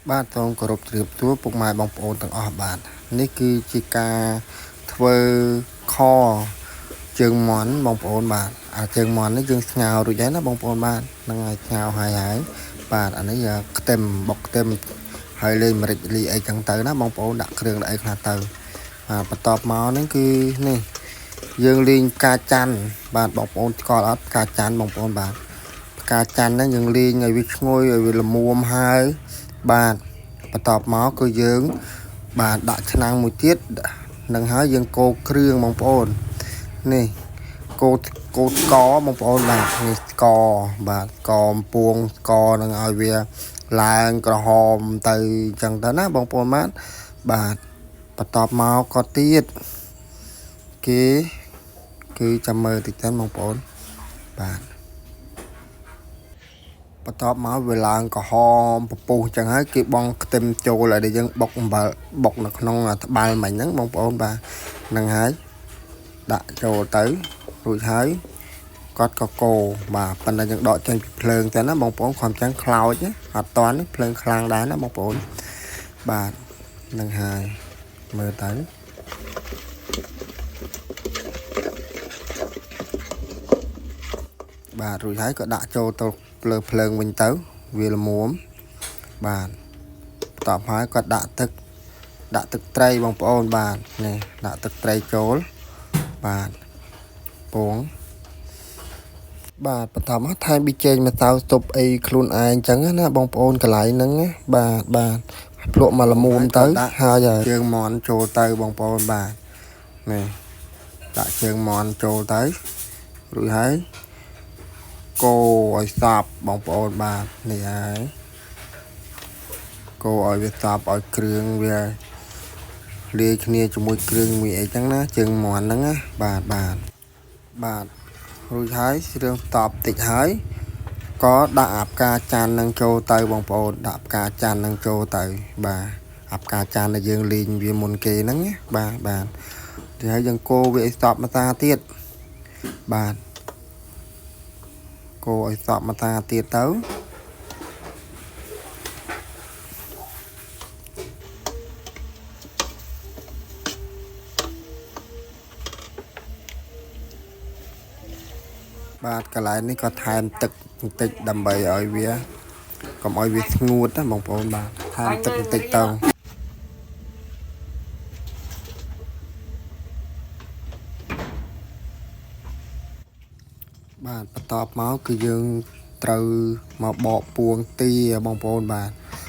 បាទសូមគោរពជម្រាបសួរពុកម៉ែបងប្អូនទាំងអស់បាទនេះគឺជាការធ្វើខជើងមាន់បងប្អូនបាទអាជើងមាន់នេះយើងស្ងោររួចហើយណាបងប្អូនបាទហ្នឹងហើយស្ងោរហើយហើយបាទអានេះខ្ទឹមបុកខ្ទឹមហើយលេងម្រេចលីអីចឹងទៅណាបងប្អូនដាក់គ្រឿងដាក់អីខ្លះទៅបាទបន្ទាប់មកហ្នឹងគឺនេះយើងលេងផ្កាច័ន្ទបាទបងប្អូនស្គាល់អត់ផ្កាច័ន្ទបងប្អូនបាទផ្កាច័ន្ទហ្នឹងយើងលេងឲ្យវាឈ្ងុយឲ្យវាល្មមហើយបាទបន្ទាប់មកគឺយើងបាទដាក់ឆ្នាំងមួយទៀតនឹងហើយយើងកូរគ្រឿងបងប្អូននេះកូរកូរស្ករបងប្អូនបាទនេះស្ករបាទស្ករអំពួងស្ករនឹងឲ្យវាឡើងក្រហមទៅអញ្ចឹងទៅណាបងប្អូនបាទបាទបន្ទាប់មកក៏ទៀតគេគឺចាំមើលតិចទៅបងប្អូនបាទបន្ទាប់មកវាឡើងក្រហមពពុះអញ្ចឹងហើយគេបងខ្ទឹមចូលឲ្យដែលយើងបុកអំបិលបុកនៅក្នុងត្បាល់មិញហ្នឹងបងប្អូនបាទហ្នឹងហើយដាក់ចូលទៅរួចហើយគាត់ក៏កូរបាទប៉ុន្តែយើងដកចេញពីភ្លើងទៅណាបងប្អូនខំចឹងខ្លោចអត់តាន់ភ្លើងខ្លាំងដែរណាបងប្អូនបាទហ្នឹងហើយមើលទៅបាទរួចហើយក៏ដាក់ចូលទៅលើភ្លើងវិញទៅវាល្មមបាទបន្ទាប់ហើយក៏ដាក់ទឹកត្រីបងប្អូនបាទនេះដាក់ទឹកត្រីចូលបាទពងបាទបន្តមកថែមប៊ីចេងម្សៅស៊ុបអីខ្លួនឯងអញ្ចឹងណាបងប្អូនកន្លែងហ្នឹងណាបាទបាទភ្លក់មកល្មមទៅហើយជើងមាន់ចូលទៅបងប្អូនបាទនេះដាក់ជើងមាន់ចូលទៅរួចហើយកូរឲ្យសព្វបងប្អូនបាទនេះហើយកូរឲ្យវាសព្វឲ្យគ្រឿងវាលាយគ្នាជាមួយគ្រឿងមួយអីចឹងណាជើងមាន់ហ្នឹងណាបាទបាទបាទរួចហើយរឿងតបតិចហើយក៏ដាក់អាផ្កាចាននឹងចូលទៅបងប្អូនដាក់ផ្កាចាននឹងចូលទៅបាទអាផ្កាចានដែលយើងលេងវាមុនគេហ្នឹងណាបាទបាទទីហើយយើងកូរវាឲ្យសព្វមួយតាទៀតបាទកូរឲ្យសព្វមួយតាទៀតទៅបាទកន្លែងនេះក៏ថែមទឹកបន្តិចដើម្បីឲ្យវាកុំឲ្យវាស្ងួតណាបងប្អូនបាទថែមទឹកបន្តិចទៅបាទបន្ទាប់មកគឺយើងត្រូវមកបកពួងទាបងប្អូនបាទ